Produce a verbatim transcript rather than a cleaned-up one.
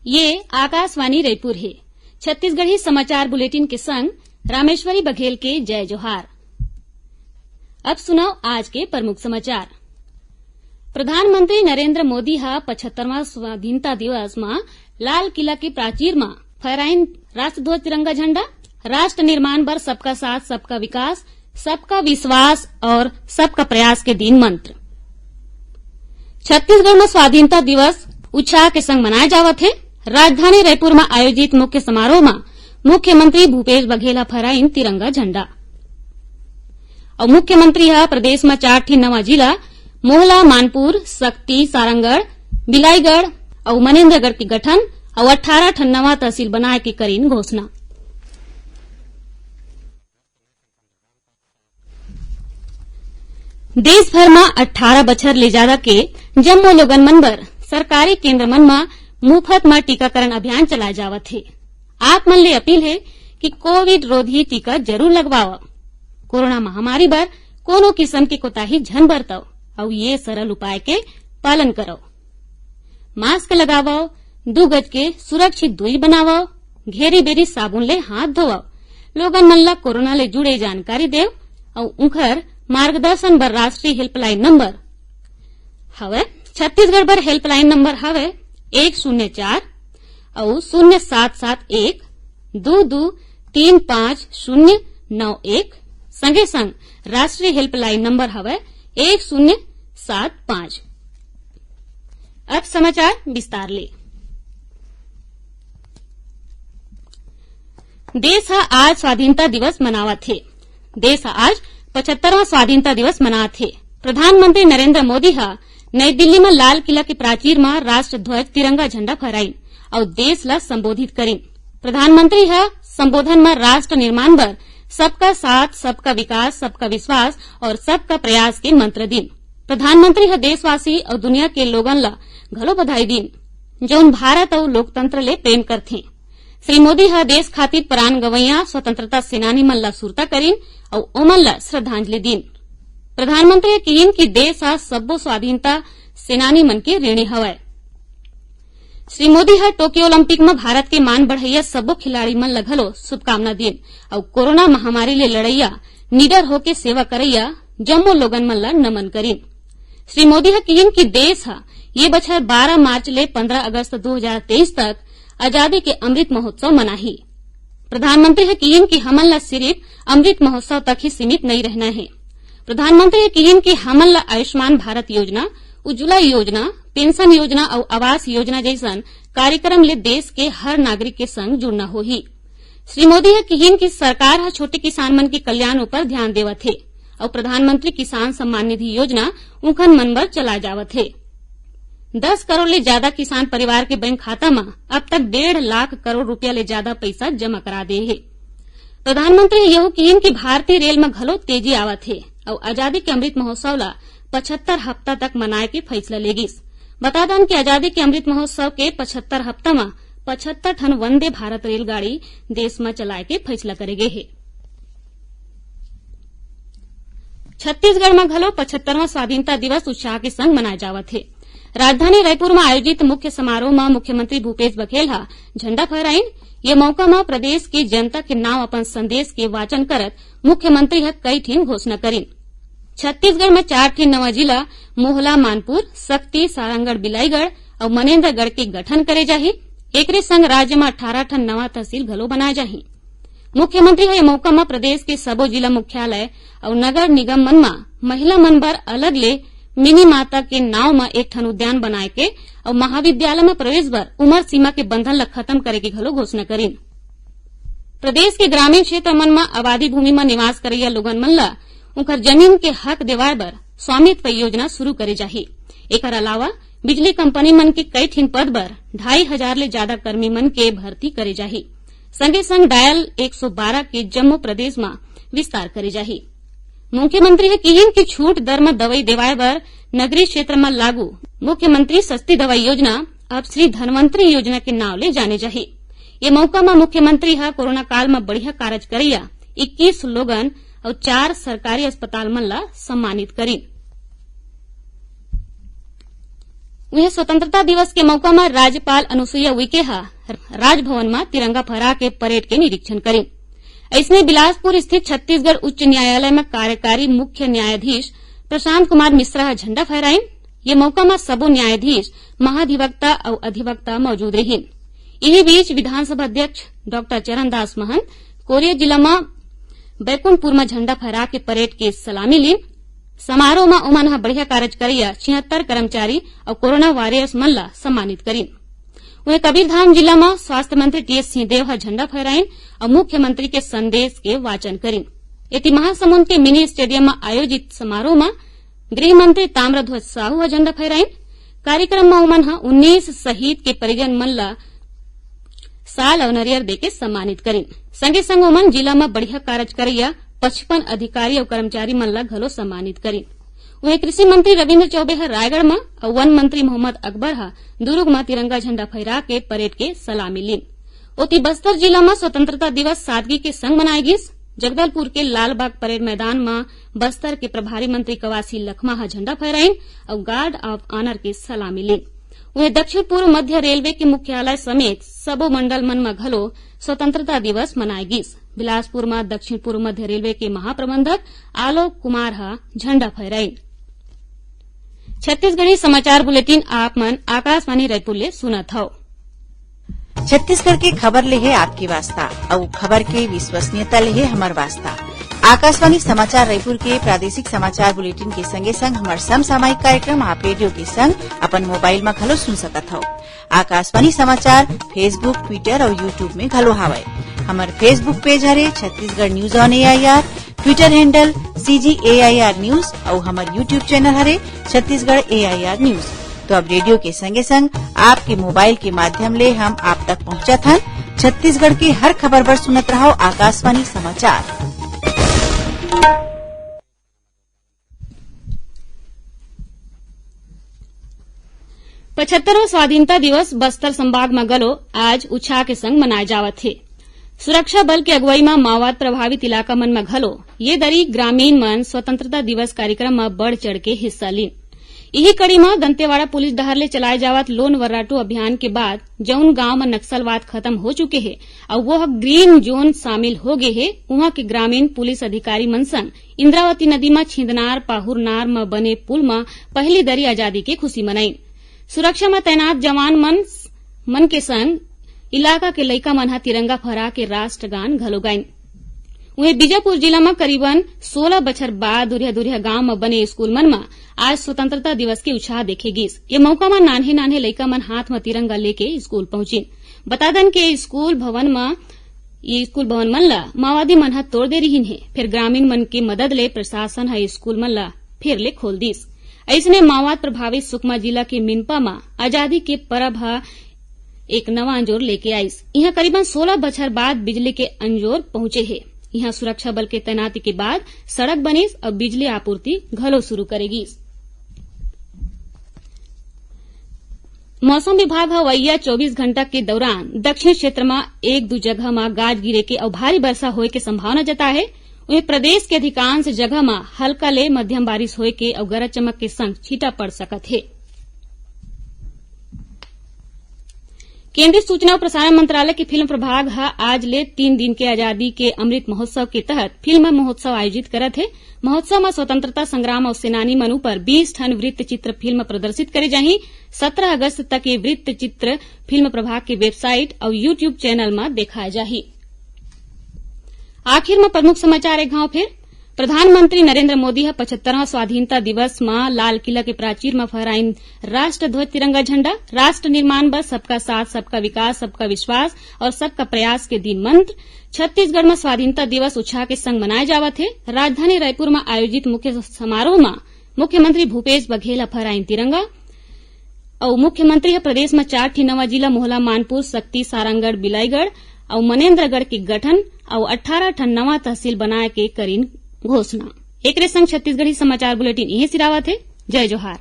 ये आकाशवाणी रायपुर हे। छत्तीसगढ़ी समाचार बुलेटिन के संग रामेश्वरी बघेल के जय जोहार। अब सुनव आज के प्रमुख समाचार। प्रधानमंत्री नरेंद्र मोदी ह पचहत्तरवां स्वाधीनता दिवस म लाल किला के प्राचीर म फहराइन राष्ट्रध्वज तिरंगा झंडा। राष्ट्र निर्माण बर सबका साथ, सबका विकास, सबका विश्वास और सबका प्रयास के दीन मंत्र। छत्तीसगढ़ म स्वाधीनता दिवस उत्साह के संग मनाए जावत हे। राजधानी रायपुर म आयोजित मुख्य समारोह म मुख्यमंत्री भूपेश बघेल ह फहराइन तिरंगा झंडा। अउ मुख्यमंत्री ह प्रदेश म चार ठिन नवा जिला, मोहला, मानपुर, सक्ती, सारंगढ़, बिलाईगढ़ अउ मनेन्द्रगढ़ के गठन अउ अट्ठारह ठन नवा तहसील बनाए के करीन घोषणा। देश भर म अट्ठारह बछर ले जादा के जम्मो लोगन मन बर सरकारी केंद्र मन म मुफत म टीकाकरण अभियान चलाए जावत हे। आप मन ले अपील हे कि कोविड रोधी टीका जरूर लगवावव। कोरोना महामारी बर कोनो किसम के कोताही झन बरतव अउ ये सरल उपाय के पालन करव। मास्क लगावव, दू गज के सुरक्षित दूरी बनावव, घेरी बेरी साबुन ले हाथ धोवव। लोगन मन ल कोरोना ले जुड़े जानकारी देव अउ उंखर मार्गदर्शन बर राष्ट्रीय हेल्पलाइन नंबर हवय, छत्तीसगढ़ बर हेल्पलाइन नंबर हवय एक शून्य चार अउ शून्य सात सात एक दू दू तीन पाँच शून्य नौ एक। संगे संग राष्ट्रीय हेल्पलाइन नंबर हवय एक शून्य सात पाँच। अब समाचार विस्तार ले। देश ह आज स्वाधीनता दिवस मनावत हे। देश ह आज पचहत्तरवां स्वाधीनता दिवस मनात हे। प्रधानमंत्री नरेंद्र मोदी ह नई दिल्ली म लाल किला के प्राचीर म राष्ट्रध्वज तिरंगा झंडा फहराइन अउ देश ल संबोधित करीन। प्रधानमंत्री ह संबोधन म राष्ट्र निर्माण बर सबका साथ, सबका विकास, सबका विश्वास और सबका प्रयास के मंत्र दीन। प्रधानमंत्री ह देशवासी अउ दुनिया के लोगन ल घलो बधाई दीन, जउन भारत अउ लोकतंत्र ले प्रेम करथें। श्री मोदी ह देश खातिर प्राण गंवइया स्वतंत्रता सेनानी मन ला सुरता करीन अउ ओमन ला श्रद्धांजलि दीन। प्रधानमंत्री ह किहीन कि देश ह सब्बो स्वाधीनता सेनानी मन के ऋणी हवय। श्री मोदी ह टोक्यो ओलंपिक म भारत के मान बढ़इया सब्बो खिलाड़ी मन ल घलो शुभकामना दीन अउ कोरोना महामारी ले लड़इया, निडर होके सेवा करइया जम्मो लोगन मन ल नमन करीन। श्री मोदी ह किहीन कि देश ह ये बछर बारह मार्च ले पंद्रह अगस्त दू हजार तेईस तक आजादी के अमृत महोत्सव मनाही। प्रधानमंत्री ह किहीन कि हमन ल सिरिफ अमृत महोत्सव तक ही सीमित नइ रहना हे। प्रधानमंत्री ह किहीन कि हमन ल आयुष्मान भारत योजना, उज्ज्वला योजना, पेंशन योजना अउ आवास योजना जइसन कार्यक्रम ले देश के हर नागरिक के संग जुड़ना होही। श्री मोदी ह किहीन कि सरकार ह छोटे किसान मन के कल्याण ऊपर ध्यान देवत हे अउ प्रधानमंत्री किसान सम्मान निधि योजना उंखन मन बर चलाए जावत हे। दस करोड़ ले जादा किसान परिवार के बैंक खाता म अब तक डेढ़ लाख करोड़ रुपया ले जादा पइसा जमा करा दे हे। प्रधानमंत्री ह यहू किहीन कि भारतीय रेल म घलो तेजी आवत हे अउ आजादी के अमृत महोत्सव ल पचहत्तर हफ्ता तक मनाए के फइसला ले गिस। बता दन कि आजादी के अमृत महोत्सव के पचहत्तर हफ्ता म पचहत्तर ठन वंदे भारत रेलगाड़ी देश म चलाए के फइसला करे गे हे। छत्तीसगढ़ म घलो पचहत्तरवां स्वाधीनता दिवस उत्साह के संग मनाए जावत हे। राजधानी रायपुर म आयोजित मुख्य समारोह म मुख्यमंत्री भूपेश बघेल ह झंडा फहराइन। ये मौका म प्रदेश के जनता के नाम अपन संदेश के वाचन करत मुख्यमंत्री ह कई ठिन घोषणा करिन। छत्तीसगढ़ म चार ठिन नवा जिला मोहला, मानपुर, सक्ती, सारंगढ़, बिलाईगढ़ अउ मनेन्द्रगढ़ के गठन करे जाही। एकरे संग राज्य म अट्ठारह ठन नवा तहसील घलो बनाए जाही। मुख्यमंत्री ह ए मौका म प्रदेश के सबो जिला मुख्यालय अउ नगर निगम मन म महिला मन बर अलग ले मिनी माता के नाव म एक ठन उद्यान बनाए के अउ महाविद्यालय म प्रवेश बर उमर सीमा के बंधन ल खत्म करे के घलो घोषणा करिन। प्रदेश के ग्रामीण क्षेत्र मन म आबादी भूमि म निवास करइया लोगन मन ल उंखर जमीन के हक देवाय बर स्वामित्व योजना शुरू करे जाही। एकर अलावा बिजली कंपनी मन के कई ठिन पद बर ढाई हजार ले जादा कर्मी मन के भर्ती करे जाही। संगे संग डायल एक सौ बारह के जम्मो प्रदेश म विस्तार करे जाही। मुख्यमंत्री ह किहीन कि छूट दर म दवई देवाय बर नगरीय क्षेत्र म लागू मुख्यमंत्री सस्ती दवाई योजना अब श्री धनवंतरी योजना के नाव ले जाने जाही। ये मौका म मुख्यमंत्री ह कोरोना काल म बढ़िया कारज करइया इक्कीस लोगन अउ चार सरकारी अस्पताल मन ल सम्मानित करिन। उहें, स्वतंत्रता दिवस के मौका म राज्यपाल अनुसुईया उइके ह राजभवन म तिरंगा फहरा के परेड के निरीक्षण करिन। अइसने, बिलासपुर स्थित छत्तीसगढ़ उच्च न्यायालय म कार्यकारी मुख्य न्यायाधीश प्रशांत कुमार मिश्रा ह झंडा फहराइन। ये मौका म सबो न्यायाधीश, महाधिवक्ता अउ अधिवक्ता मौजूद रिहिन। इही बीच, विधानसभा अध्यक्ष डॉक्टर चरणदास महंत कोरिया जिला म बैकुंठपुर म झंडा फहरा के परेड के सलामी लीन। समारोह म ओमन ह बढ़िया कारज करइया छिहत्तर कर्मचारी अउ कोरोना वॉरियर्स मन ला सम्मानित करिन। उहें, कबीरधाम जिला म स्वास्थ्य मंत्री टीएस सिंहदेव ह झंडा फहराइन अउ मुख्यमंत्री के संदेश के वाचन करिन। एती, महासमुंद के मिनी स्टेडियम म आयोजित समारोह म गृह मंत्री ताम्रध्वज साहू ह झंडा फहराइन। कार्यक्रम म ओमन ह उन्नीस शहीद के परिजन मन ला साल अउ नरियर देके सम्मानित करिन। संगे संग ओमन जिला म बढ़िया कारज करइया पचपन अधिकारी अउ कर्मचारी मन ला घलो सम्मानित करिन। उहें, कृषि मंत्री रविंद्र चौबे ह रायगढ़ म अउ वन मंत्री मोहम्मद अकबर ह दुरूग म तिरंगा झंडा फहरा के परेड के सलामी लीन। ओती, बस्तर जिला म स्वतंत्रता दिवस सादगी के संग मनाए गिस। जगदलपुर के लालबाग परेड मैदान म बस्तर के प्रभारी मंत्री कवासी लखमा ह झंडा फहराइन अउ गार्ड ऑफ ऑनर के सलामी लीन। उहें, दक्षिण पूर्व मध्य रेलवे के मुख्यालय समेत सबो मंडल मन म घलो स्वतंत्रता दिवस मनाए गिस। बिलासपुर म दक्षिण पूर्व मध्य रेलवे के महाप्रबंधक आलोक कुमार ह झंडा फहराइन। छत्तीसगढ़ी समाचार बुलेटिन आप मन आकाशवाणी रायपुर ले सुनत हव। छत्तीसगढ़ के खबर ले हे आपके वास्ता, अउ खबर के विश्वसनीयता ले हे हमर वास्ता। आकाशवाणी समाचार रायपुर के प्रादेशिक समाचार बुलेटिन के संगे संग हमर समसामयिक कार्यक्रम आप रेडियो के संग अपन मोबाइल म घलो सुन सकत हव। आकाशवाणी समाचार Facebook, Twitter अउ YouTube में घलो हावय। हमर Facebook पेज हरे Chhattisgarh news on AIR, Twitter handle CG AIR news अउ हमर YouTube चैनल हरे छत्तीसगढ़ एआईआर न्यूज। तो अब रेडियो के संगे संग आपके मोबाइल के माध्यम ले हम आप तक पहुंचत हन। छत्तीसगढ़ के हर खबर बर सुनत रहव आकाशवाणी समाचार। पचहत्तरवां स्वाधीनता दिवस बस्तर संभाग म घलो आज उत्साह के संग मनाए जावत हे। सुरक्षा बल के अगुवाई म माओवाद प्रभावित इलाका मन म घलो ये दरी ग्रामीण मन स्वतंत्रता दिवस कार्यक्रम म बढ़ चढ़ के हिस्सा लीन। इही कड़ी म दंतेवाड़ा पुलिस डहार ले चलाए जावत लोन वर्राटू अभियान के बाद जउन गांव म नक्सलवाद खत्म हो चुके हे अउ वो ह ग्रीन जोन शामिल हो गे हे, उहां के ग्रामीण पुलिस अधिकारी मन संग इंद्रावती नदी म छिंदनार पाहुरनार म बने पुल म पहली दरी आजादी के खुशी मनाइन। सुरक्षा म तैनात जवान मन, मन के संग इलाका के लइका मन ह तिरंगा फहरा के राष्ट्रगान घलो गाइन। उहें, बीजापुर जिला म करीबन सोलह बछर बाद दुरिहा-दुरिहा गांव म बने स्कूल मन म आज स्वतंत्रता दिवस के उत्साह देखे गिस। ये मौका म नान्हे-नान्हे लइका मन हाथ म तिरंगा लेके स्कूल पहुंचिन। बता दन के स्कूल भवन म, ये स्कूल भवन मन ल माओवादी मन ह तोड़ दे रिहिन हे, फेर ग्रामीण मन के मदद ले प्रशासन ह स्कूल मन ल फेर ले खोल दिस। अइसने माओवाद प्रभावित सुकमा जिला के मिनपा म आजादी के परब ह एक नवा अंजोर लेके आइस। इहां करीबन सोलह बछर बाद बिजली के अंजोर पहुंचे हे। इहां सुरक्षा बल के तैनाती के बाद सड़क बनिस अउ बिजली आपूर्ति घलो शुरू करे गिस। मौसम विभाग ह अवइया चौबीस घंटा के दौरान दक्षिण क्षेत्र म एक दू जगह म गाज गिरे के अउ भारी बरसा होए के संभावना जताए हे। उहें, प्रदेश के अधिकांश जगह म हल्का ले मध्यम बारिश होए के अउ गरज चमक के संग छींटा पड़ सकत हे। केंद्रीय सूचना अउ प्रसारण मंत्रालय के फिल्म प्रभाग ह आज ले तीन दिन के आजादी के अमृत महोत्सव के तहत फिल्म महोत्सव आयोजित करत हे। महोत्सव म स्वतंत्रता संग्राम अउ सेनानी मन ऊपर बीस ठन वृत्त चित्र फिल्म प्रदर्शित करे जाही। सत्रह अगस्त तक ये वृत्त चित्र फिल्म प्रभाग के वेबसाइट अउ YouTube चैनल म देखाए जाही। आखिर म प्रमुख समाचार एक घांव फेर। प्रधानमंत्री नरेंद्र मोदी ह पचहत्तरवां स्वाधीनता दिवस म लाल किला के प्राचीर म फहराइन राष्ट्र ध्वज तिरंगा झंडा। राष्ट्र निर्माण बर सबका साथ, सबका विकास, सबका विश्वास अउ सबका प्रयास के दिन मंत्र। छत्तीसगढ़ म स्वाधीनता दिवस उत्साह के संग मनाए जावत हे। राजधानी रायपुर म आयोजित मुख्य समारोह म मुख्यमंत्री भूपेश बघेल ह फहराइन तिरंगा। अउ मुख्यमंत्री ह प्रदेश म चार ठी नवा जिला मोहला, मानपुर, सक्ती, सारंगढ़, बिलाईगढ़ अउ मनेन्द्रगढ़ के गठन अउ अट्ठारह ठन नवा तहसील बनाए के करिन घोषणा। एकरे संग छत्तीसगढ़ी समाचार बुलेटिन इहें सिरावत हे। जय जोहार।